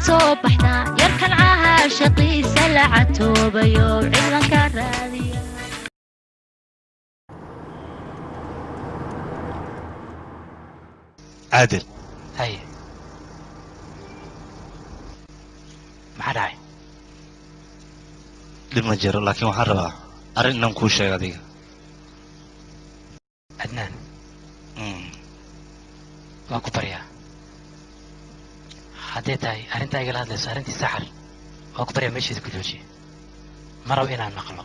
Soo baxdaa yarkan caashaqiisa la catoobayo ciidanka raadiya. Caadil. Haye, maxaa dhacay? Dhib ma jiro, laakiin waxaan rabaa arrin inaan kuu sheego adiga. Cadnaan, waan ku baryaa, hadday tahay arrintaa igala hadlayso arrintii Saxar, waan ku baryaa, meesheeda ku joojiye. Ma rabo inaan maqlo,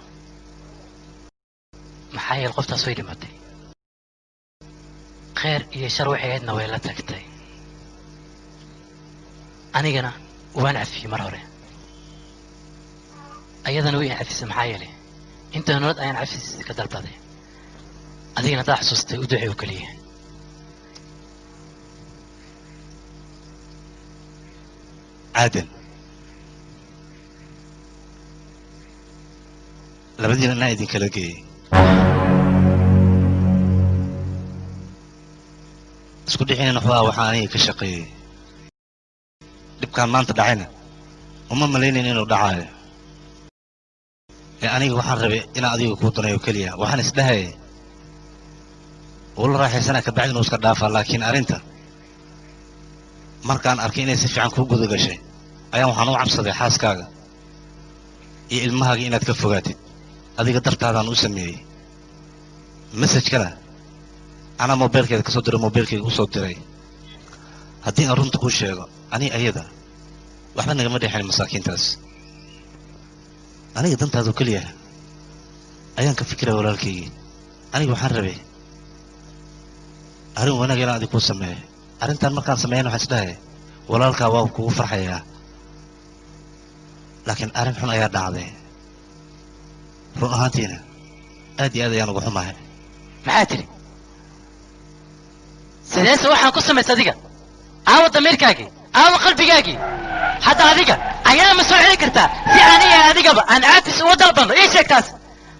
maxaa yeele qoftaas way dhimatay, khayr iyo shar waxay ahaydna way la tagtay, anigana waan cafiyey mar hore, ayadana way i cafisay, maxaa yeelay inta nolod ayaan cafis ka dalbaday. Adigana haddaa xasuustay, u ducey oo keliya. Caadil, labadiina inaa idin kala geeyey, isku dhixinina waxbaa waxaa aniga ka shaqeeyey. Dhibkaan maanta dhacayna uma malaynayn inuu dhacaayo, ee aniga waxaan rabay inaan adiga kuu danayo keliya. Waxaan isdhahayay ula raaxaysana, kabacdi inuu iska dhaafaa. Laakiin arrinta markaan arkay inay si fiican kuu guda gashay, ayaan waxaan u cabsaday xaaskaaga iyo ilmahaaga inaad ka fogaatid. Adiga dartaadaan u sameeyey message-kana, anaa mobeelkeeda ka soo diray, mobeelkeyga u soo diray. Haddii aan runta kuu sheego, ani ayada waxba nagama dhexayn masaakiintaas. Aniga dantaadu keliya ayaan ka fikiraya, walaalkaygii. Aniga waxaan rabay arrin wanaag inaan adig kuu sameeyo. Arrintan markaan sameeyana waxaan isdhahay walaalkaa waa kugu farxayaa, laakiin arrin xun ayaa dhacday. Run ahaantiina aad iyo aad ayaan uga xumahay. Maxaa tiri? Sideese waxaan ku samaysay adiga? Aawa damiirkaagii? Aawa qalbigaagii? Hadda adiga ayada ma soo celi kartaa si aan iyo adigaba aan caafis uga dalbanno? Ii sheeg, taas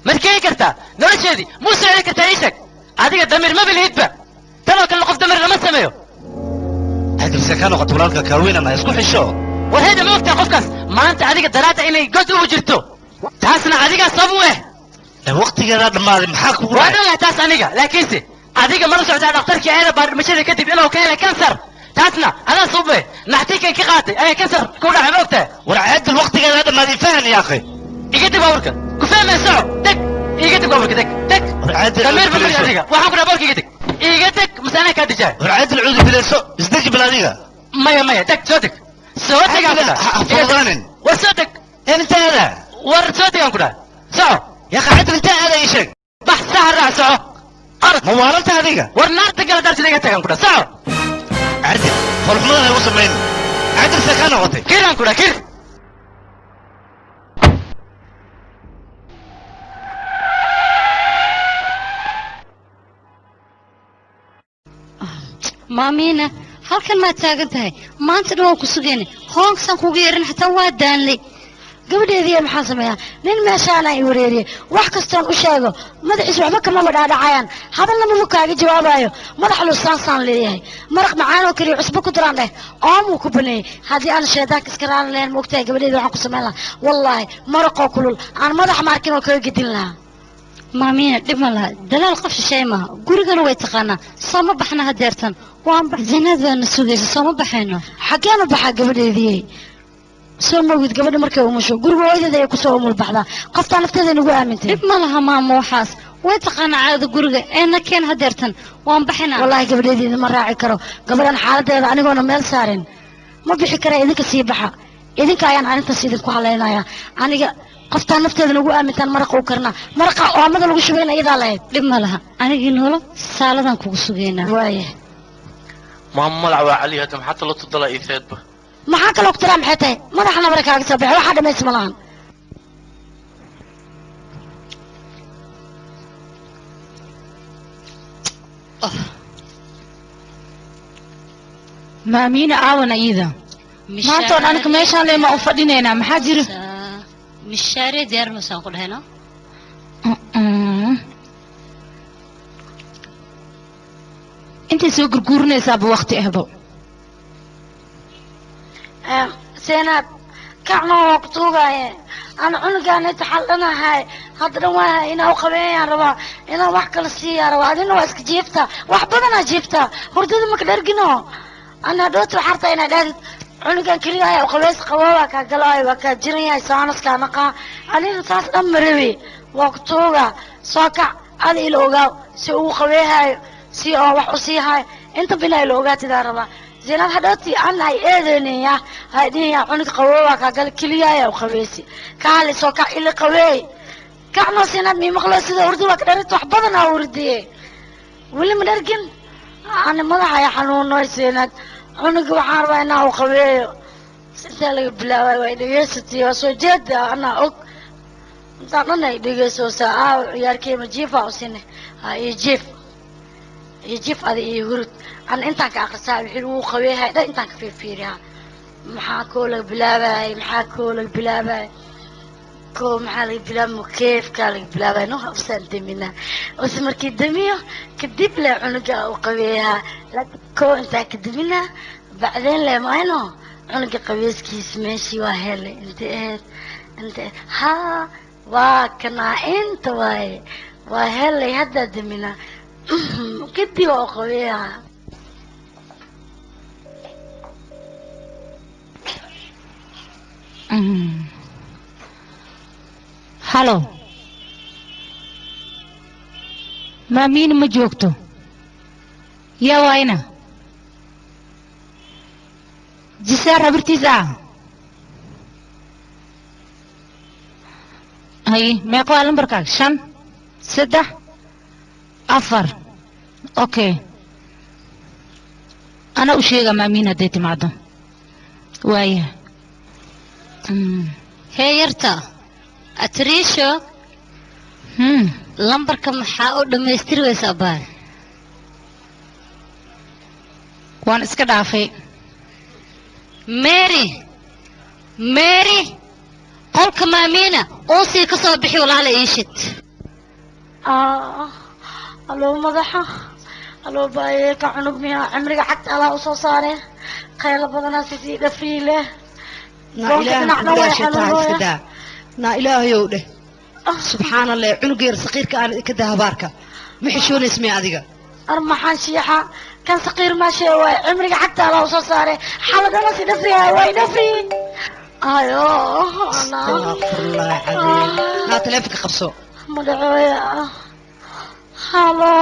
mad keeni kartaa? Nolosheedii muu soo celi kartaa? Ii sheeg. Adiga damiir maba lihidba. Tan oo kalena qof damiir lama sameeyo. Cadilse kaa noqoto, walaalka kaaweynana isku xisho. War heeda, ma ogtahay qofkaas maanta adiga daraadda inay god ugu jirto? Taasna adigaa sabab u eh. Ee waqtigeedaa dhammaaday, maxaa kugu Waan dhacay? ogahay taas aniga, laakiinse adiga mala socdaa dhakhtarkii ayada baa dhimashada kadib inuu ka helay kansar? Taasna adaa sabab u eh. Naxtinkan ka qaatay ayaa kansar ku dhacay, ma ogtahay? War Cadil, waqtigeedaa dhammaaday, fahan ya akhi. Iga deg baaburka, ku fahmay. Soco, deg, iga deg baaburka, deg, deg. War Cadil, Damiir ma mari adiga. Waxaan ku dhaha baaburka iga deg, iga deg, mase anaa kaa dejaa? War Cadil, cuudu bilayso, isdeji bal adiga. Maya, maya, deg, soo deg, soo deg aan ku ha dhaha. fududaanin. War soo deg. Een inta aada? War soo deg aan ku dhaha, soco. Ya akhi Cadil, inta aada ii sheeg. Bax, saxa raac, soco, orod. Ma waalanta adiga? War naarta gala daartida, iga tag aan ku dhaha, soco. Cadil, foolxumadan ay u samayn. Cadil, see kaa noqotay? Kir aan ku dhaha, kir. Maamiina, halkan maad taagan tahay? Maanta dhan waan ku sugaynay, hoonksaan kugu yeerin xataa waa daanlay. Gabadheediiya, maxaa sameeyaa? Nin meeshaana i wareeriyey. Wax kastoon u sheego madaxiis waxba kamaba dhaadhacayaan, hadalna mama kaaga jawaabayo. Madax lusaansaan leeyahay, maraq macaan oo keliya cusbo ku daraan dheh, oomuu ku baneeyey. Haddii aan shaydaanka iska raali lahayn, ma ogtahay gabadheeda waxaan ku samayn lahaa? Wallaahi maraqoo kulul aan madax maarkin oo kaga gedin lahaa. Maamiina, dhib ma laha, dalaal qof shisheey maaha, gurigana way taqaanaa. Soo ma baxna hadeertan? Waan bax, jannad baana sugaysa, soo ma baxayno? Xaggeen u baxaa gabadheediyey? Soo mogid gabadha markay umusho guriga hooyadeed ayay kusoo umul baxdaa. Qoftaa nafteeda nagu aamintay. Dhib ma laha maamo, waxaas way taqaanaa caadada guriga. Eena keen hadeertan, waan baxaynaa. Wallaahi gabadheediida ma raaci karo. Gabadhan xaaladeeda anigoona meel saarin ma bixi kara. Idinka sii baxa, idinka ayaan arrintaas idinku halaynayaa. Aniga qoftaa nafteeda nagu aamintaan maraqa u karnaa, maraqa oomada lagu shubayna iyadaa lahayd. Dhib ma laha, anigii noolo saaladan kugu sugaynaa. Waaya. Maamo, malac waa cali hadda, maxaa talo tudala ii feedba? Maxaa kaloo ku tiraa? Maxay tahay? Madaxa nabare kaaga soo baxay, waxaa dhamays ma lahan. Maamiina, aawan ayada maanta oon aniga meeshaan leema u fadhinaynaa, maxaa jira? Mishaariya diyaar masaan ku dhahayno. Intay soo gurguurinaysaaba waqti ahbo. Seenaad kacna waa ku tuugaaye. Ana cunugaan inta xaldhanahay hadda dhan waa inaa u qabeeyaan rabaa, inaan wax kala siiyaa rabaa. Adina waa iska jiiftaa, wax badanaa jiiftaa, hurdada maka dhargino. Ana hadhoota waxaa rabtaa inaad dhahdid cunugan keliya ayaa u qabeys qabooba kaa galaayo, waa kaa jiran yahay, saanaskaa naqaa. Anina saas dhan ma rabi, waa ku tuugaa. Soo kac, ada ila ogaaw si uu qabeehaayo, si oo wax u siihayo. Inta binaa ila ogaatidaa rabaa. Zinaad hadhooti ana hay eedeynaya, hay dhihin cunug qabooba kaa gala keliya ayaa u qabeysi. Kaali soo kac, ila qabeey, kacnoo. Sinaad mii maqlo sida hurdi waa ka dharit, wax badan aa hurdiye, weli ma dhargin. Ani madaxa ay xanuunoy. Sinaad cunuga waxaan rabaa inaa u qabeeyo. Intaa laga bilaabay way dhegeysatay, waa soo jeeda, anaa og intaan dhan ay dhegeysoosaa. Aaw ciyaarkii ma jiifa u sine? Ha iyo jiif iyo jiif, adi iyo hurud. Ana intaan ka akrisaa wixii lagu qabeehay dhan, intaan ka fiirfiiriyaa. Maxaa koo laga bilaabayay? Maxaa koo laga bilaabayay? Koo maxaa laga bilaabay? Mukeefkaa laga bilaabay. No hafsaan deminaa ose markii demiyo kadib le cunuga u qabeeyaa. Laakiin koo intaa ka deminaa bacdeen le maayno cunuga qabeeskiisa. Meeshii waa helay, inta ahayd, inta haa waa kanaa, inta waaye, waa helay. Haddaa deminaa kadib waa u qabeeyaa. Halo, maamiina ma joogto? Yaa waayna jisaar habartiis ah. Haye, meeqa waa lambarkaaga? 5 3 4. Okay, ana u sheega maamiin hadday timaado. Waaya. Hee yarta atriisho, lambarka maxaa u dhammaystiri weysa abaay? Waan iska dhaafay. Mary, Mary, qolka maamiina uusii ka soo bixi walaala, ii shid. Aloo madaxa, aloo baaye ka cunug miyaa cimriga cagta alaa usoo saare, qaylo badanaa sisii dhafriile. Naa ilaahay ku dhaashataa, iska daa. Naa ilaahayow dheh, subxaan allah, cunuga yar saqiirka aan ka daa habaarka. Ma xishoonays miya adiga? Ar maxaan shiixa kan saqiir maashee waay, cimriga cagta alaa usoo saare, xaladana si dhafrihay way dhafri ayo ana. Astaqfirullahi cadiim. Naa taleefonka qabso. Madacooya. Halo,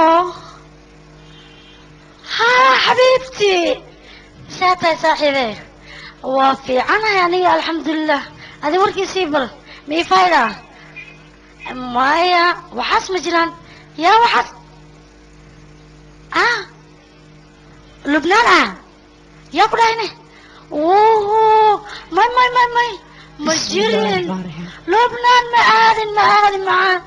haa xabiibti, saa tahay saaxiibe? Waa fiicanahay aniga, alxamdulilah. Adi warkiisii bal ma ii fayda? Maya, waxaas ma jiraan. Yaa waxaas ah Lubnaan ah yaa ku dhahayne? Wuhu, may may may may, ma jirin Lubnaan, ma aadin, ma aadin macaan.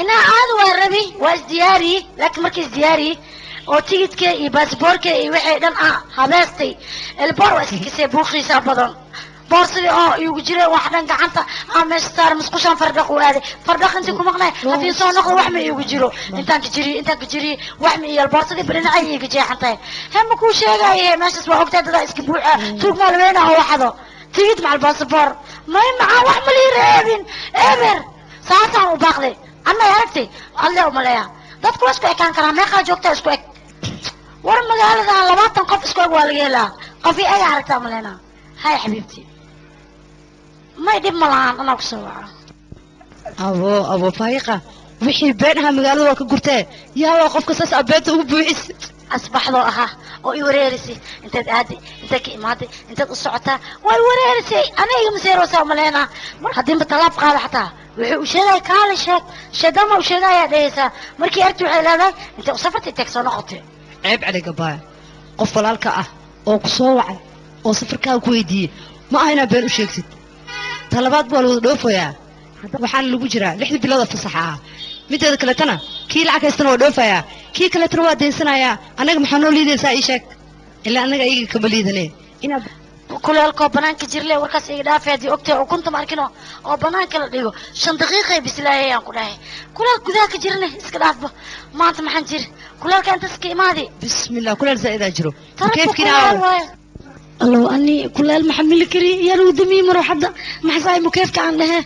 Inaa aad waa rabi, waa isdiyaari, laakiin markii isdiyaari oo tigidka iyo baasboorka iyo wixii dhan ah habeestay, elboor waa iska kisay, buuqiisa badan, boorsadii oo igu jira wax dhan gacanta aan meesha saar, musqushaan fardhaq u aaday. Fardhaq intii ku maqnay haddii soo noqdo wax ma iigu jiro. Intaan ka jiriy, intaan ka jiriy, wax ma iyo boorsadii badhinacay iiga jeexan tahay. He ma kuu sheegaye, meeshaas waa ogtahay, dadaa iska buuxa, tuug maalweyna oo waxdo tigid macal baasaboor. May macaan, wax ma lii reebin, eber saasaan u baaqday. Annay aragtay alle umaleeya dadku waa isku ekaan karaa. Meeqaa joogtaa isku eg? War magaaladan 20 qof isku eg waa laga helaa. Qofi ay aragtaa maleyna. Hay xabiibti, may dhib ma lahaan, anaa kusoo waca. Abo abo faayiqa, wixii been ahaa magaalada waa ka gurtee. Yaa waa qofka saas abeenta ugu buuxis? Asbaxdoo ahaa oo i wareerisay, intaad aaday, intaad ka imaaday, intaad u socotaa, way wareerisay. Ana igama seeroosaa umaleynaa. Mar haddiinba talaab qaada xataa wuxuu u sheegaya kaale sheeg sheedama u sheegayaa dhehaysaa. Markii arti waxay leedahay intay u safartay, intay kasoo noqotay. Ceeb calayga baaya, qof walaalka ah oo ku soo wacay oo safarkaaga ku weydiiyey ma aha inaad been u sheegtid. Talabaad waa la wada dhoofayaa, waxaana lagu jiraa 6da bilood oo fasaxa ah. Mideeda kaletana kii lacag haystana waa dhoofayaa, kii kaletana waa deensanayaa. Annaga maxaa noo liidaysaa? Ii sheeg, ilaa annaga iyaga kama liidane inaad kuleelkoo banaanka jirle. Warkaas iga dhaafay. Haddii ogtahay ukunta ma arkino oo banaanka la dhigo 5 daqiiqay bislaayayaan ku dhahay. Kuleel gudaha ka jirne iska dhaafba. Maanta maxaan jiri kuleelka inta iska imaadi. Bismillah, kuleel zaa'idaa jiro. Tarabka keefkiina kuleel aawo waaye. Allow, ani kuleel ma xamili kari. Yaan u damiyey maruuxadda? Maxasaay mukeefka aan dhehe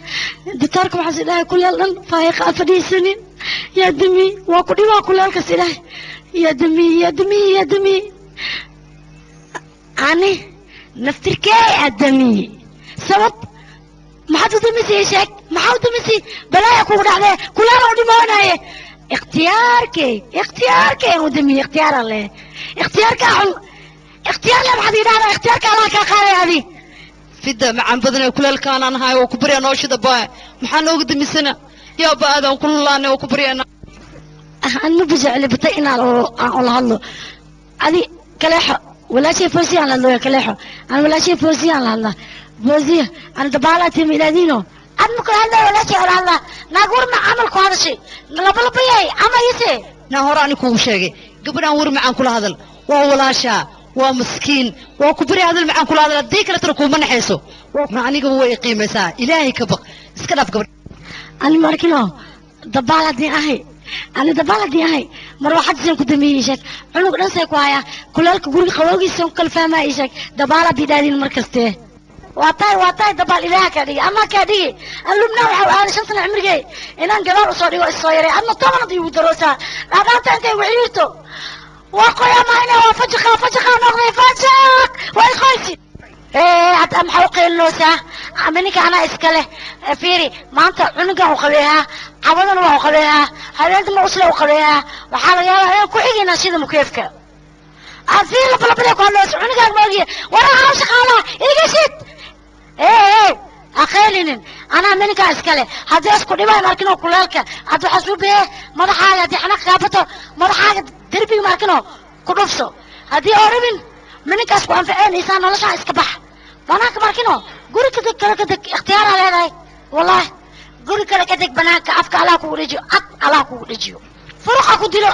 ditaarka? Waxaas idhahay kuleel dhan faa'iqa aan fadhiisanin. Yaa damiye? Waa ku dhibaa kuleelkas idhahay. Yaa damiye, yaa damiye, yaa damiye? Ani naftirkee aa damiye. Sabab maxaad u damisay? Ii sheeg, maxaa u damisay? Balaaya kugu dhacdee, kuleel u dhimoonaye. Ikhtiyaarkey, ikhtiyaarkey aan u damiyey. Ikhtiyaaraan lehe, ikhtiyaarkaa xun, ikhtiyaar le. Maxaad yidhahdaa? Ikhtiyaarka Allah kaa qaaday adi. Fidda macaan badan ee kuleelkaanaan ahay oo ku baryaa nooshida baa maxaa nooga damisana? Yaaba aadaan ku lulaanay oo ku baryaana. An ma bijecli batay inaan aan ula hadlo adi. Kaleexo, walaashay Foosiya aan la hadlooya. Kaleexo, aan walaashay Foosiya aan la hadlaa. Foosiya, aan dabaalaa timi ilaadiino. Ad ma kula hadlaya? Walaashay ola hadlaa. Naag warma camal ku hadashay labalabayay ama ise. Naa hore ani kuugu sheegay, gabadhaan war macaan kula hadal. Waa walaashaa, waa maskiin. Waa ku barya, hadal macaan kula hadal. Haddii kaletana kuuma naxayso. Ma anigaba way qiimaysaa. Ilaahay ka baq, iska dhaaf gabadh. Ani markino dabaal haddii ahay, ani dabaal haddii ahay, marwaxadiisan ku dambeeyey. Ii sheeg, cunug dhan say ku hayaa kuleelka guriga qabowgiisan ku kala fahmaa. Ii sheeg, dabaal haddii dhaadin mar kastee waa tahay, waa tahay dabaal. Ilaaha kaa dhigi ama kaa dhigi. An Lubnaan waxa aaday 5 sano cimrigey inaan gadaal usoo dhigo isoo yaray. Adna 10 igu daroosaa dhaadhaanta intay igu xiriirto. Waa qoyamaayna, waa fajaqa, fajaqa noqday, fajaq waa iqoysi. Hadda maxaa u qaylinoosaa? Ama ninka anaa iska leh. Fiiri, maanta cunugan u qabeehaa, cawadana waa u qabeehaa, habeenta ma usle u qabeehaa. Waxaa laga yaabaa habeen ku xigaynaa sida mukeefka aad fiir labalabadee ku hadlayso. Cunugaan ma ogiye waraa shaqaalaha iga shid. Ee aqaylinin, anaa mininkaa iska leh. Haddii isku dhibaan arkino kuleelka, hadda waxaa suu bixee madaxaaga. Haddii xanaaq kaabato, madaxaaga derbiga ma arkino ku dhufso. Haddii oo rabin mininkaas ku anficeen isaan noloshaa iska bax banaanka. Markino guri ka deg, kale ka deg. Ikhtiyaaraa leedahay wallahi. Guri kale ka deg banaanka. Afka Allah kugu dhejiyo, cad Allah kugu dhejiyo, furuqa ku dilo.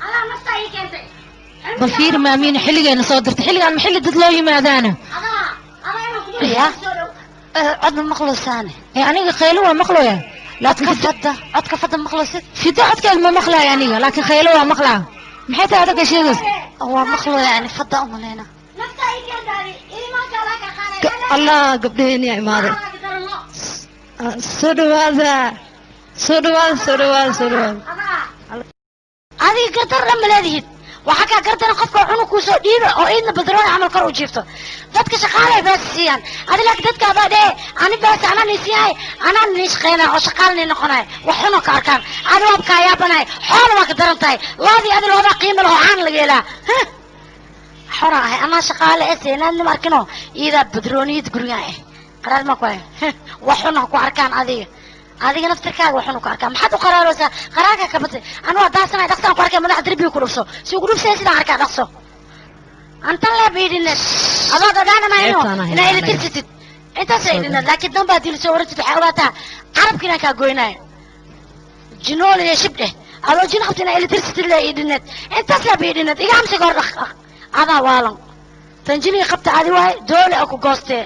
Allah naftaa ii keentay. Bal fiiri maamiina, xilligeena soo dirtay. Xilligaan ma xilli dad loo yimaadaana? Ya, cod ma maqlaysaane? Ee aniga khaylo waa maqlaya. Codka fadda, codka fadda maqlaysid? Fidda codkeed ma maqlaya aniga, laakiin khaylo waa maqlaa. Maxay tahay adagga sheegaysa? Waa maqlaya ani, fadda umaleyna. Allah, gabdhaheen yaa imaaday! Soo dhawaada, soo dhawaada, soo dhawaada, soo dhawaada. Adiga gardar dhan ma leedihid. Waxaa kaa gardana qofka cunug kuu soo dhiiba oo iidna badrooni camal kor u jiifto. Dadka shaqaalay baas siiyaan adi, laakiin dadka adaa dhee ani baas anaa nii siiyahay, anaa nii shaqeynaya oo shaqaal nii noqonaya. Wax xunoo ka arkaan adi waab kaa yaabanay. Xoola waa ka daran tahay. Loodii adi loodaa qiimo laho caan laga helaa. Xora ahay anaa shaqaale e seenaadnima arkino iidaa badrooniyad gurigaa eh qaraar ma ku hay. Wax xun ha ku arkaan adiga, adiga naftirkaaga wax xun ku arkaan. Maxaad u qaraaraysaa? Qaraarka ka batay. Anu waa daasanay, dhaqsaan ku arkay. Madaxa derbiga ku dhufso si ugu dhufsay sidaan arkaa dhaqso antan lee biidhineed adoo dhadhaanamayno inaa ila tirsatid intaasay idhineed. Laakiin danbaa dili soo waratid. Waxay ogaataa carabka inaan kaa goynaayo. Jinool iyo shibdheh adoo jin qabta inaa ila tirsatid lee idhineed. Intaas lee biidhineed. Iga amsiga hor dhaq adaa waalan. Tanjiniga qabta adi waay doole a ku goostee.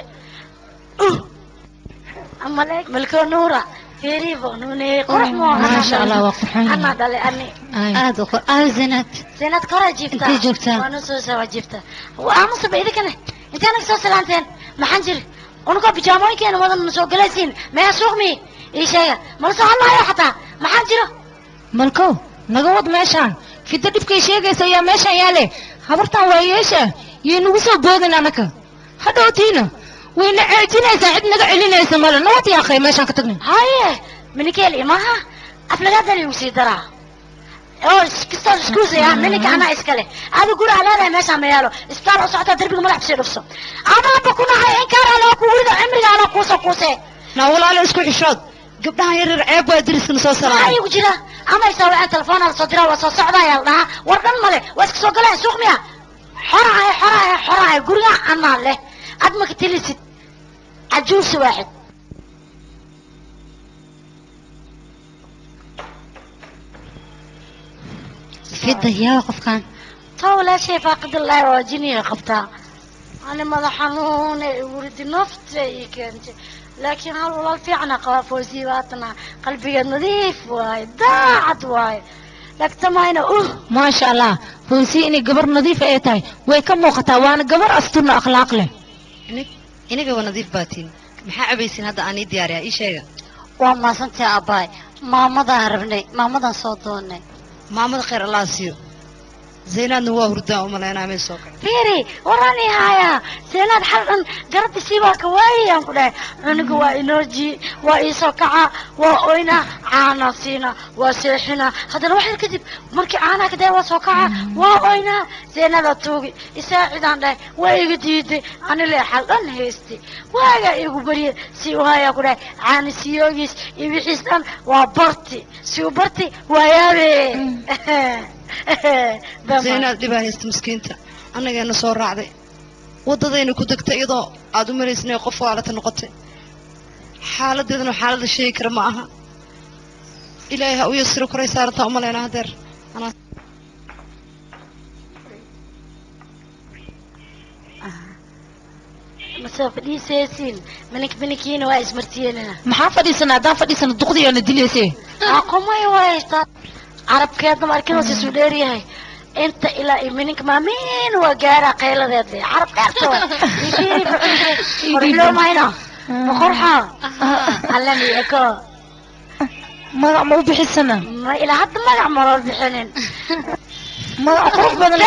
Amale malko nuura fiiribo nune qurux moo. Maasha Allah, waa qurxoon yahay. Anaa dhalay ani. Aad u qor aaw Zinaad? Zinaad kora jiifta. Intee joogtaa? Waa noo soo waa jiifta. Aamusaba idinkana intee naga soo salaanteen? Maxaan jiri unugoo bijaamooyinkeena wadan na soo galaysiin maya suuqmi ii sheega mala soo hadlaayo xataa. Maxaan jiro? Malkow, naga wad meeshaan. Fidda dhibkay sheegaysa ayaa meeshaan yaale. Habartan waa yeesha yay nagu soo boodin anaka. Hadhowtiina wayna ceejinaysaa, cid naga celinaysa male. Nabad yaaqay, meeshaan ka tagnay. Haye, minikeel imaha aflagaadani igu sii daraa oo kastoo iskuusaya. Mininka anaa iskale. Adi guri aa leedahay meeshaa ma yaalo. Isbitaal u socotaa, derbiga madax kusii dhufso. Adaaba ku nahay inkaar alaa ku wurido cimriga alaa kuusoo kuusee. Naa walaalo, isku xishood. Gabdhahan yaryar ceeb waa deriskana soo maxaa salaamay. Igu jira ama ay soo waceen, telefoona la soo diraa, waa soo socdaa yaa la dhahaa. War dhan male, waa iska soo galaan. Suuq miya? Xora ahay, xora ahay, xora ahay. Guriga anaa leh, ad maka telisid cajuusi waaxid. Fidda, yaa qofkan? Taa walaashay faaqidallaahi waa jiniga qabtaa. Ani madax xanuun ee igu ridi nafta ii keentay, laakiin hal walaal fiicana qabaa. Foosii baatana qalbigeed nadiif waaye, daacad waaye. Dhagtamayna Maasha Allah, Fawsiya inay gabar nadiif ay tahay way ka muuqataa, waana gabar asturna akhlaaq leh. Inaga waa nadiif baatiin. Maxaa cabaysin hadda aan ii diyaariyaa? Ii sheega. Waa maasantahay abbaay. Maamadaan rabnay, maamadaan soo doonnay. Maamada khayr Allah siiyo. Zaynaadna waa hurdaa u malaynaa, may soo kacay. Fiiri, warani haya seenaad xal dhan garabisii waa ka waayayaan ku dhahay. Cunuga waa energy, waa iisoo kaca, waa oyna, caana siina, waa seexina. Haddana wax yar kadib markii caanaha ka daya waa soo kaca, waa oyna. Seenadaa tuugi isaacidaan dhahay, waa iga diiday. Anile xal dhan haystay, waagaa igu barye si u hayaa ku dhahay. Caana siyoogiis iyo wixiis dhan waa barti, si u barti waa yaabe. Zaynaad dhibaa haysta miskiinta, annageena soo raacday, waddadayna ku degtay iyadoo aad u malaysnay qof waalata noqotay. Xaaladeedana xaalada sheegi kara ma aha. Ilaahay ha u yasiro, koray saarantaa u malaynaa hadeer anaa. Masoo fadhiisaysiin? Minik minikiina waa ismartiyenina. Maxaa fadhiisana? Haddaan fadhiisana duqdii na dilaysay. Aqomay waa carabkeedna ma arkin, hoos isuu dheeryahay inta ilaa iyo mininka maamiin waa gaaraa qayladeed le carab dheerta qorxloo mayno boqorxa allani eko. Magac ma u bixisana? Ma ilaa hadda magac ma loo bixinin. Magac qurux badan.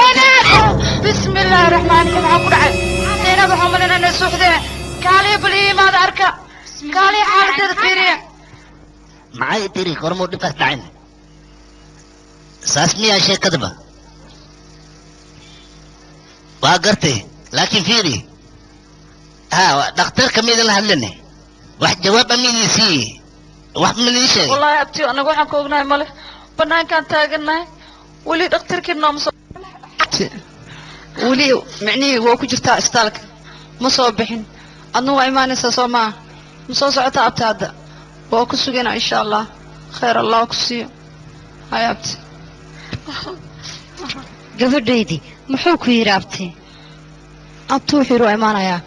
Bismi illaahi raxmaani raxiim, maxaa ku dhacay Zaynab? Waxaan malaynaa inay suuxdeen. Kaaliya, bal ii imaada, arka, kaaliya, xaaladeeda fiiriya. Maxay tiri? Kormuu dhibkaas dhacin? Saas miyaa sheekadaba? Waa gartay, laakiin fiiri ha, dhakhtarka miidin la hadline? Wax jawaab a miidin siiye? Wax midin sheegay? Wallaahi abtiyo, annaga waxaan ka ognahay male. Banaankaan taagannahay, weli dhakhtarkii nooma soo. Weli micnihii waa ku jirtaa isbitaalka, ma soo bixin. Adna waa imaanaysaa soo maa? Ma soo socotaa abti? Hadda waa ku suganaa insha Allah. Khayr Allah ku siiyo. Hay abti. Gabadhaydii, muxuu ku yidhi abti? Abti wuxuu yidhi waa imaanayaa.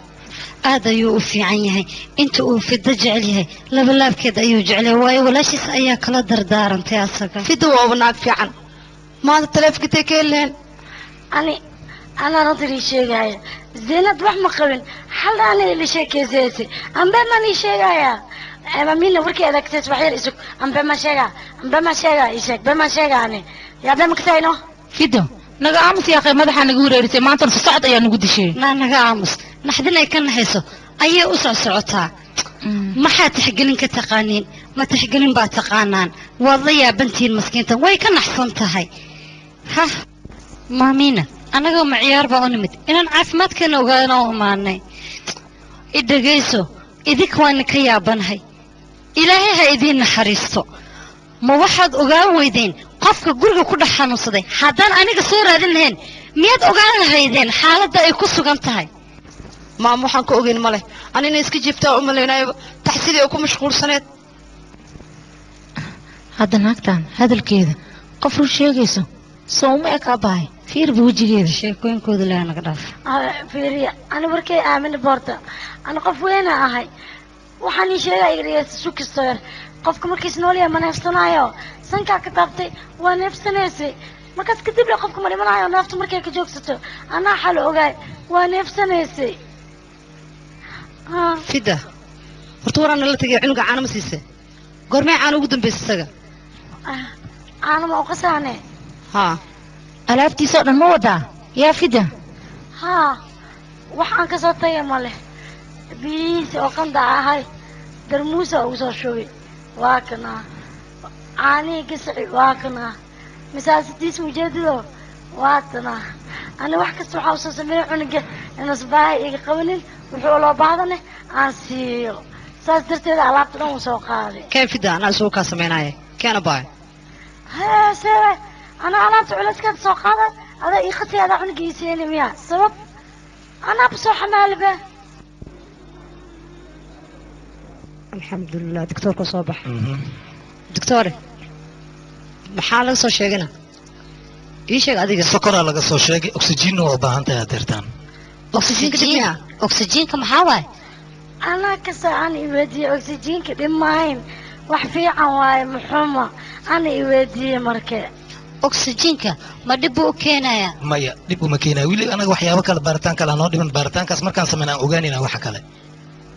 Aad ayuu u fiican yahay. Inta uu Fido jecel yahay labalaabkeed ayuu jeclay, waayo walaashiis ayaa kala dardaarantay asaga. Fidda waaba naag fiican. Maanta taleefonka intay ka heli laheen? Ani anaa runta ii sheegaya, Zaynad wax ma qabin. Xal ana ila sheekaysaysay, ambe maan ii sheegaya. Mamina warkii adagtays wax yar isug. Ambe ma sheega, ambe ma sheega, ii sheeg, be ma sheega ani yaa be makasayno. Fido, naga aamus yaaqay, madaxaa naga wareerisay. Maantana socod ayaa nagu dishay. Naa naga aamus. Naxdin ay ka naxayso ayay u socsocotaa. Maxaa tixgelin ka taqaaniin? Ma tixgelin baa taqaanaan? Waad la yaabantihiin maskiintan, way ka naxsan tahay. Hah maamiina, annagoo ma ciyaar baa u nimid? Inaan caafimaadkeena ogaana u imaanay. I dhegayso, idinka waan ka yaabanahay. Ilaahay ha idiin naxariisto. Ma waxaad ogaan weydeen qofka guriga ku dhex xanuunsaday? Haddaan aniga soo raadin lahayn, miyaad ogaan lahaydeen xaaladda ay ku sugan tahay? Maam, waxaan ka ogeyn ma leh. Anina iska jiiftaa u malaynayo, taxsidii oo ku mashquulsaneed. Hadda naagtan hadalkeeda qof run sheegayso soo uma eg abahay. Fiirba wejigeeda. Sheekooyinkooda ilaaha naga dhaaf. Fiiriya, ani warkay aamina boorta. Ani qof weyna ahay, waxaan ii sheegaya iga dhegeysta. Su kastoo yar qofka markiis nool yahay ma neefsanaayo? Sankaa ka taabtay, waa neefsanaysay. Markaas kadib le qofka ma dhimanayo neefta markay ka joogsato? Anaa xal ogaay, waa neefsanaysay. Fidda, horta waraan nala tegay. Cunuga caano ma siisay? Goormee caano ugu dambaysa isaga? Caano ma uqasaane? Haa. Alaabtiisoo dhan ma wadaa yaa Fida? Haa, wax aan kasoo tagay ma leh. Biyihiisa oo qandac ahay darmuusa ugu soo shubay, waa kanaa. Caanihii gasaci waa kanaa. Masaasadiisa ujeedado waa tanaa. Ani wax kasta waxaa usoo sameeyey cunuga inuusan baahi iga qabanin, wuxuu loo baahdane aan siiyo. Saas darteeda alaabta dhan uu soo qaaday. Keen Fidda, anaa isugu kaa samaynaya. Keena baay. Hee, sewe anaa alaabta culeyskeeda soo qaada, adaa ii qatay, adaa cunuga ii siini miya? Sabab anaaba soo xamaaliba. Alxamdulilah, doctoorka soo baxa. Doctore, maxaa laga soo sheegana? Ii sheeg adiga. Sokoraa laga soo sheegay, oksijiinna waa u baahan tahay adeertaan. Oksijiinka dhib miyaa? Oksijiinka maxaa waaye? Anaa kasta aan iweydiiyey, oksijiinka dhib maahayn, wax fiican waaye. Muxuma ana iweydiiyey marke? Oksijiinka ma dhib buu u keenayaa? Maya, dhib uma keenayo weli. Anaga waxyaabo kale, baaritaan kale hanoo dhiman. Baaritaankaas markaan sameyn aan ogaanayna waxa kale.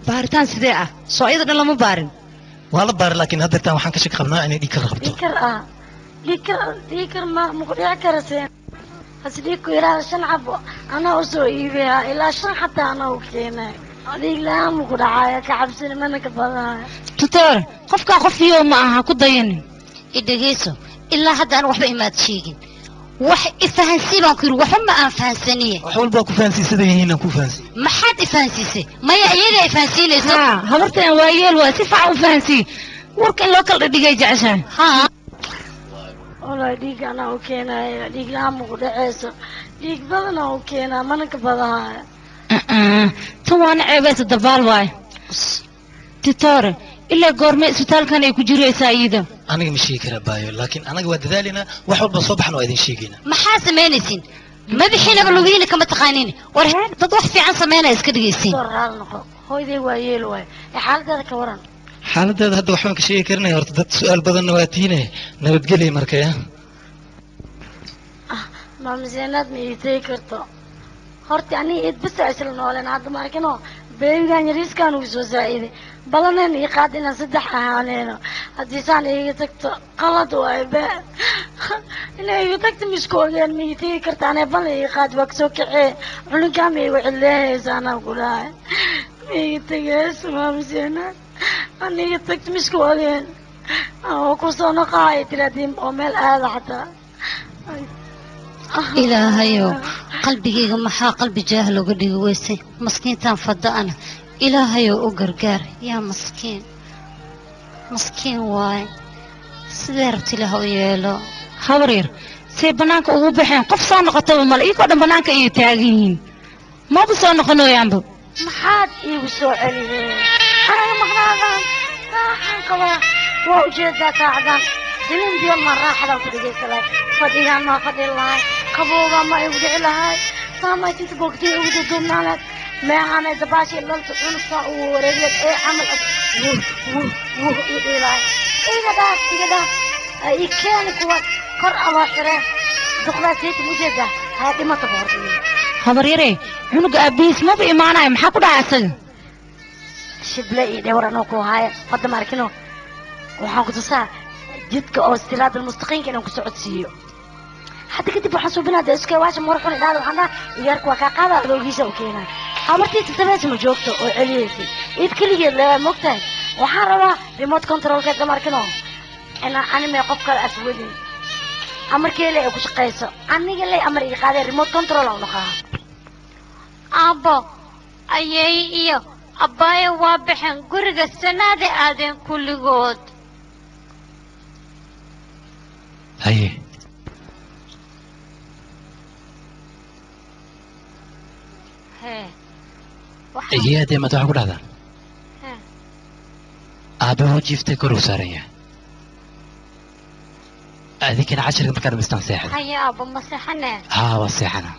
Baaritaan sidee ah? Soo iyada dhan lama baarin. Waa la baaray, laakiin haddeertaan waxaan ka shaki qabnaa inay dhiig kala qabto. Dhiigkar ah, dhiigkar, dhiigkar ma maku dhici kara seen hase dhiigku ilaa 5 xabo anaa usoo iibiyaa, ilaa 5 xataa anaa u keenay. Dhiig la-aan maku dhacaya, ka cabsani mana ka badanayo. Tutoor, qofkaa qof iyo ma aha ku dayanin. Idhegeyso, ilaa hadda aan waxba imaad sheegin. Wax ifahansii baan ku yidhi, waxba ma aan fahansaniye. Wax walba waa ku fahansiisada yihiin, aan ku fahansiiy. Maxaad ifahansiisay? Maya, iyadaa ifahansiinayso. Haa, habartan waa yeel, waa si fiican u fahansii. Warka in loo kala dhigay jeceshahay. Haa. Walahi dhiig anaa u keenaya, dhiig la-aan maku dhaceyso. Dhiig badanaa u keenaa, mana ka badanaya. Tan waana ceebaysa, dabaal waay. Titoore, ilaa goorme isbitaalkan ay ku jiraysaa iyada? Aniga ma sheegi karaa baayo, laakiin anaga waa dadaalaynaa. Wax walba soo baxna waa idin sheegaynaa. Maxaa samaynaysiin? Madaxiinaba lugihiina kama taqaaniin. War heer dad wax fiican samaynaya iska dhigaysiin. Soo raal noqo, hooyday waa yeel waay. Ee xaaladeeda ka waran? Xaaladeeda hadda waxbaan ka sheegi karinaya. Horta dad su-aal badanna waa tiine, nabadgelya markaya. Maama Zeenaad ma ii tegi karto? Horta aniga id bisa isla nooleen. Hadda ma arkino beebigan yariiskaan ugu soo zaa'iday. Balaneen ii qaad inaan 3 ahaaneyno. Haddii saan iiga tagto qalad waay be. Inay iiga tagto ma isku ogeen. Ma ii tegi karta? Anee balan ii qaad, waa kasoo kacee. Culinkaa ma iigu cidleehaysa? Anaa ku dhahay, ma iiga tegeyso maama Zeenaad? Ana iiga tagto ma isku ogeen oo kusoo noqohay tiraadiin oo meel aada xataa. Ilaahayow, qalbigayga maxaa qalbi jaah looga dhigi weysay? Maskiintan fada'ana ilaahayow u gargaar. Yaa maskiin, maskiin waaye. Sidee rabta ilaah u yeelo. Habar yar, say bannaanka ugu baxeen qof soo noqotaba male. Iyagoo dhan bannaanka ayay taagan yihiin, maba soo noqonayaanba. Maxaad iigu soo celiyeen? Anaga maqnaadaan raaxaan qabaa. Waa ujeedaa saacadaan silin biyo ma raaxadaan ku dhegeysa lahay, fadhigaan maa fadhi lahay, qabowgaa ma igu dhici lahay, saamaytinta boogtay ugu duduubnaaneed meehanay dabaashii lalta cunugtaa ugu wareegeed ee camal ag wuh wuh wuh ii dhihi lahay. Iga dhaaf, iga dhaaf, ii keeni kuwa kor aloo xireen duqdaa sayta ujeedaa haa dhimata boorta. Habar yare, cunuga aabbihiis maba imaanayo, maxaa ku dhacay asaga? Shible iyo dhewr anoo ku haaya hadda ma arkino. Waxaan ku tusaa jidka oo siraad almustaqiimka inaan ku socodsiiyo. Hadda kadib waxaan suubinaa dee iska waasha maraxun idhaada. Waxaan dhaha iyaarku waa kaa qaada, adoogiisa u keenaa. Habartiisa samaysa ma joogto oo celiyeysay id keligeed leedaa mogtahay. Waxaan rabaa remote controlkeed lama arkino inaan anime qof kale aswadin, amarkee le ay ku shaqayso. Aniga ley amar ii qaadee, remote control aan noqaa. Aabbo, ayay iyo abbaayo waa baxeen, guriga sanaada aadeen kulligood. Haye. Hee. Iyo haddee maad waxaa ku dhahdaa? Hee. Aabe wuu jiiftay, kor uu saaran yahay. Adinkana cashirka markaa dhamistaan seexda. Haye aabbo, ma seexane? Haa, waa seexana,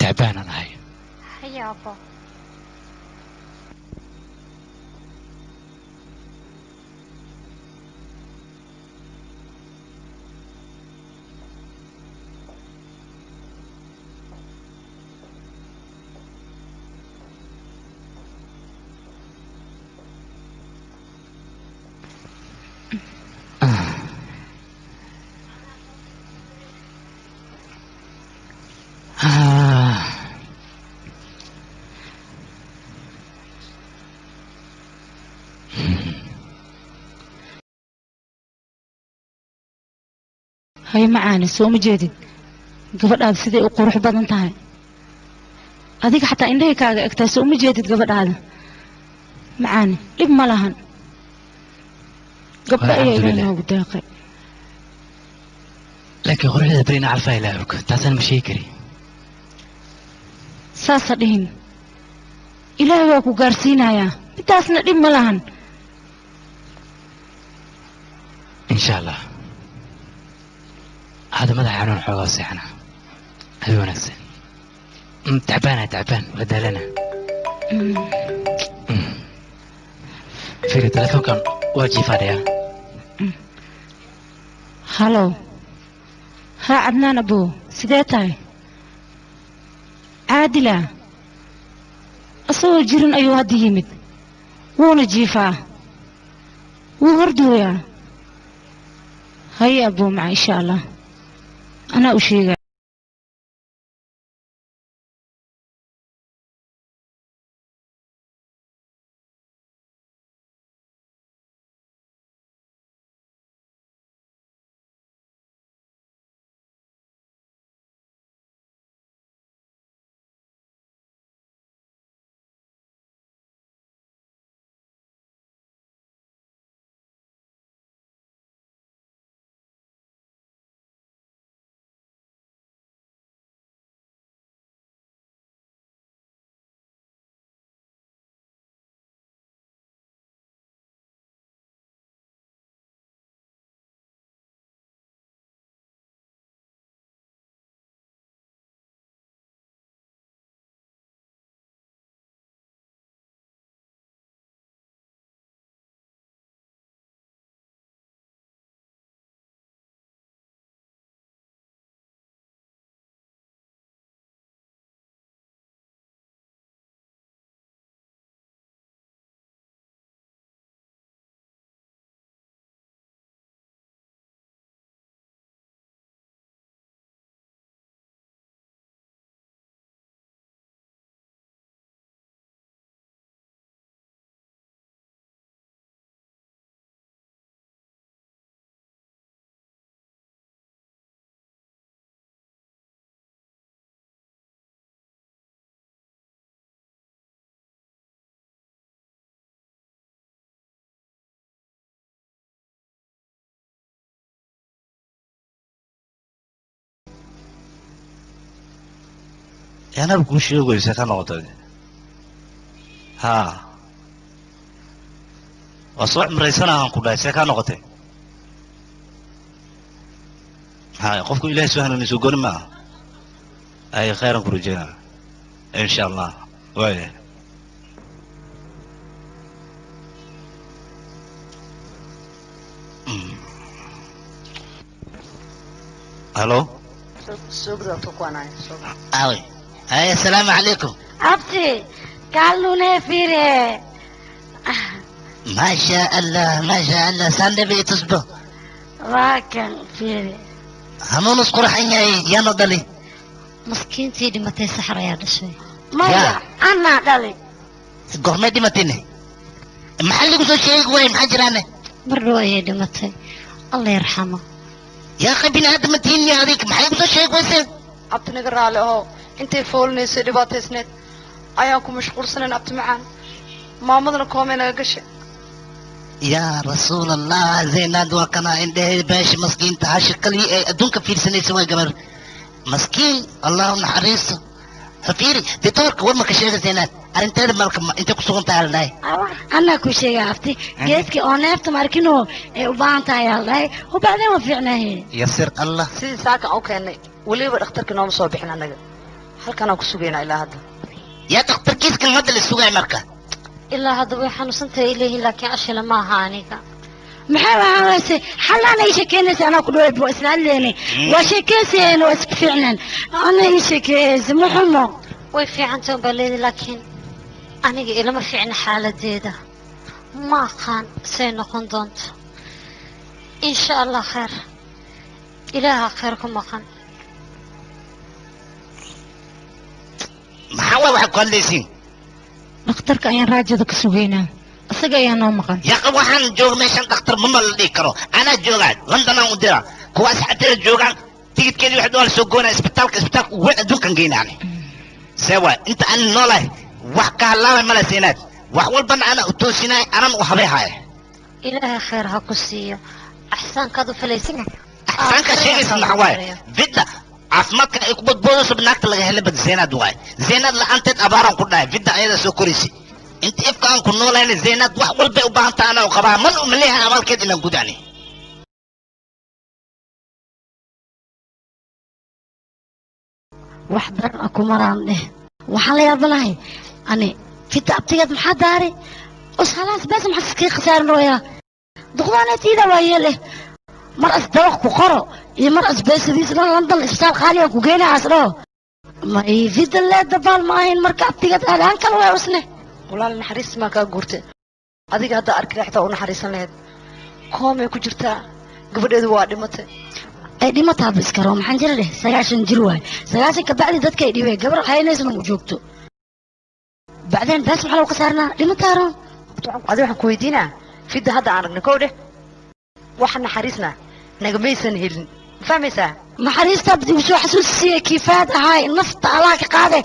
tacbaanaan ahay. Haye aabbo. Hay macaane, soo ma jeedid gabadhaada siday u qurux badan tahay? Adiga xataa indhahay kaaga egtahay. Soo ma jeedid gabadhaada macaane? Dhib ma lahan gabdho ayaa ilaah Alxamdulilah. noogu deeqay. Laakiin quruxdeeda berina calfaa ilaa og, taasaan ma sheegi kari. Saasa dhihin, ilaahay waa ku gaarsiinayaa, midaasna dhib ma lahan. Insha Allah. Hadda madaxa xanuun xoogaa, seexana. Habeen wanaagsan. Tacbaana, tacbaan, waa daalana. Fiiri telefoonkan, waa jiifaadhaya. Halo, haa Cadnaan abow, sidee tahay? Caadila asagoo jirin ayuu hadda yimid, wuuna jiifaa, wuu hordooyaa. Haye abow maca, insha Allah anaa u sheegaya. Anaba kuu sheegaysa ka noqotay. Haa, waa soo cimraysanahaan ku dhahay, see kaa noqotay? Haya, qofku Ilahay soo hanuuniso gooni ma aha. Ay, khayran ku rajeynaa insha Allah. Waaya, halo. Aaway? Hay, assalaamu calaykum. Abti, kaalnunee fiire. Maasha Allah, maasha Allah, sandhabe itusbo. Waa kan, fiire. Hanuunus qurxan yahay, yaano dhali? Maskiintii dhimatay Saxar ayaa dhashay. Maya, anaa dhali. Goormay dhimatayne? Maxaa lagu soo sheegi waayey? Maxaa jiraane? Mar dhow ayay dhimatay, Alla yarxamo. Yaa akhi, bini aadama tihiin ya adig, maxay igu soo sheegi wayseen? Abti, naga raali aho. Intay foolinaysay dhibaataysneed ayaan ku mashquulsanayn, abti macaan. Maamadana koomay naga gashay. Yaa Rasuul Allah, Zaynaad waa kana indhehe beesha maskiinta hashi kaliya ee adduunka fiirsanaysa waa gabar maskiin. Allahu naxariisto. Hafiiri ditoorka, war ma ka sheega Zaynaad arrinteeda malka intay ku sugan tahay la dhahay? Anaa ku sheega, abti. Geedkii oo neefta markino ay u baahan tahay ayaa la dhahay, wabacdeen waa fiicnaahe. Yasir Allah. Sidii saaka u keennay, weliba dhakhtarkii nooma soo bixin. Annaga halkanaan ku sugaynaa ilaa hadda. Yaa dhakhtarkiiskan hadda la sugaya marka? Ilaa hadda way xanuunsantahay ay leeyihiin, laakiin ashila ma aha aniga. Maxay ahaan wayse? Xallaana ii sheekeynaysa, anaa ku dhaway waa isla hadleyne, waa sheekeysayeen, waa isku fiicnaan, ana ii sheekeeyeysa ma xumo. Way fiicantahay unbaa leedahay, laakiin aniga ilama fiicna xaaladeeda. Ma aqaan say noqon doonto. Insha Allah khayr, Ilaaha khayr ku maqan. Maxaa waay waxaad ku hadlaysiin? Dhakhtarka ayaan raajada ka sugaynaa, isaga ayaa noo maqan. Yaqa, waxaan jooga meeshan dhakhtar mama la dhihi karo. Anaa joogaa Londonaan u dira kuwaas xadira joogaan, tigidkeedii waxay waa la soo goynaa. Isbitaalka ugu weyn adduunkan geynaani. See waay? Inta aan noolahay wax ka halaabay male Seynaad, wax walbana anaa u toosinaya, anan u habeehaya. Ilaahay khayr ha ku siiyo axsaankaad u filaysa. Axsaanka sheegaysa maxaa waaye? Vidda caafimaadka ay ku badboodayso naagta laga helay bad Zeynaad waaye. Zeynaad la-aanteed abaaraan ku dhahay. Vidda ayadaa soo koraysay inta ifka aan ku noolayna. Zeynaad wax walbay u baahan tahay anaa u qabaa, man umaleeyahay abaalkeed inaan gudani. Wax daran a kumaraan dheh. Waxaan la yaabanahay ani fita abtigeed, maxaa daari us halaas bees, maxaa iskaga khasaarin rooyaa duqdaana tiida waa yeeleh. Mar as dabaq ku qoro iyo mar as beesadiis dhan London isbitaal qaali aan ku geynahaas dhaho. Ma ii fida lee dabaal ma ahayn marka abtigaad aadaan kale waa usne. Walaal naxariis maa kaa guurtay. Adiga hadda arki lahayd u naxariisan lahayd. Koomay ku jirtaa. Gabadheedu waa dhimatay. Ay dhimataa biskaro maxaan jira dheh 90 jir waay. 90 ka bacdi dadka ay dhibeen gabar haynaysan u joogto. Bacdeen baas maxaa lagu khasaarnaa dhimataa roon. Adiga waxaan ku weydiinaa fidda hadda aan aragnay kow dheh. Waxa naxariisna nagamaysan helin. Ma fahmaysaa? Naxariista abdi soo xasuusiyay kiifaad ahay nafta Allah ka qaaday.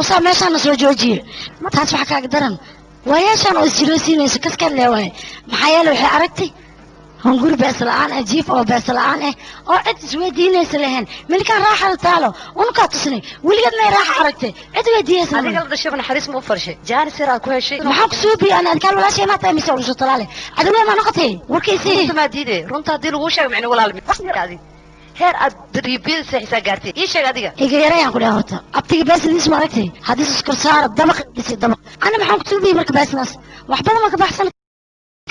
Usaa meeshaan soo joojiyay. Taas waxa kaaga daran. Waayeeshaan oo isjiroosiinayso kaskad leewahay. Maxaa yeelay waxay aragtay hunguri bees la'aan ah jiif oo bees la'aan ah oo cid isweydiinaysa lahayn milkaan raaxa la taalo unkaa tusnay weligeed may raaxa aragtay cid weydiinaysa Adiga la dhashay naxariis ma u farshay. Jaanis yar aad ku heshay. Maxaan ku soo biyay ana adkaal walaashay ma tahay mise uruso talaale adawee ma noqotay warkiisii Runta ma diiday. Runta haddii lagu sheego macna walaal adi. Heer aad dariibiyada seexisaa gaartay. Ii sheeg adiga. Iga yarayaan ku dhahay horta abtiga beesadiis ma aragtay haddii iskor saara dabaq dhisay dabaq ana maxaan ku soo biyay marka beesnaas wax badan ma ka baxsan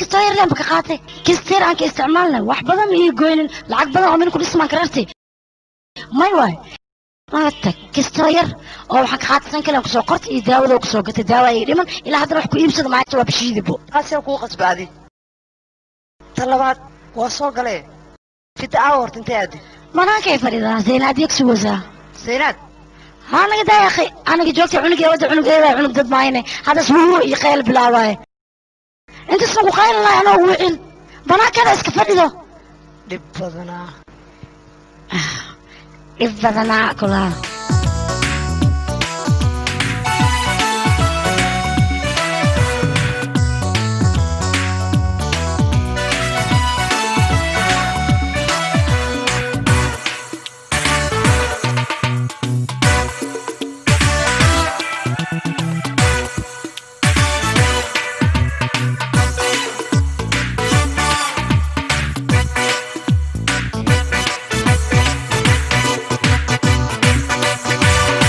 kastoo yar leen ka qaatay kasteer aan ka isticmaalnay wax badan ma ii goynin lacag badan oo min ku dhismaan karartay may waay maanta kastoo yar oo waxaan ka qaatay san kale aan kusoo qortay iyo daawada oo kusoo gatay daawa ay dhiman ilaa haddana wax ku iibsada maanta waa bishiidibo Taasee kuu qasba adi. Tan labaad waa soo galee. Fidda aawa horta intee aadi. Manaankay fadhidaa Zeynaad yag sugaysaa. Zeynaad haa naga daa akhi aniga joogtay cunug ee wadda cunug ee cunug dad maayne hadda iswuhu iyo qayl bilaabaaye intaas nagu qayl lahay anoo wicin banaankeeda iska fadhido. Dhib badanaa. Dhib badanaa kulaha.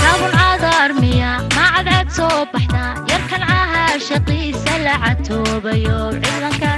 Kaabun cadaar miya ma cadcad soo baxdaa yarkan cahaa shaqiisa la catoobayo cidlanka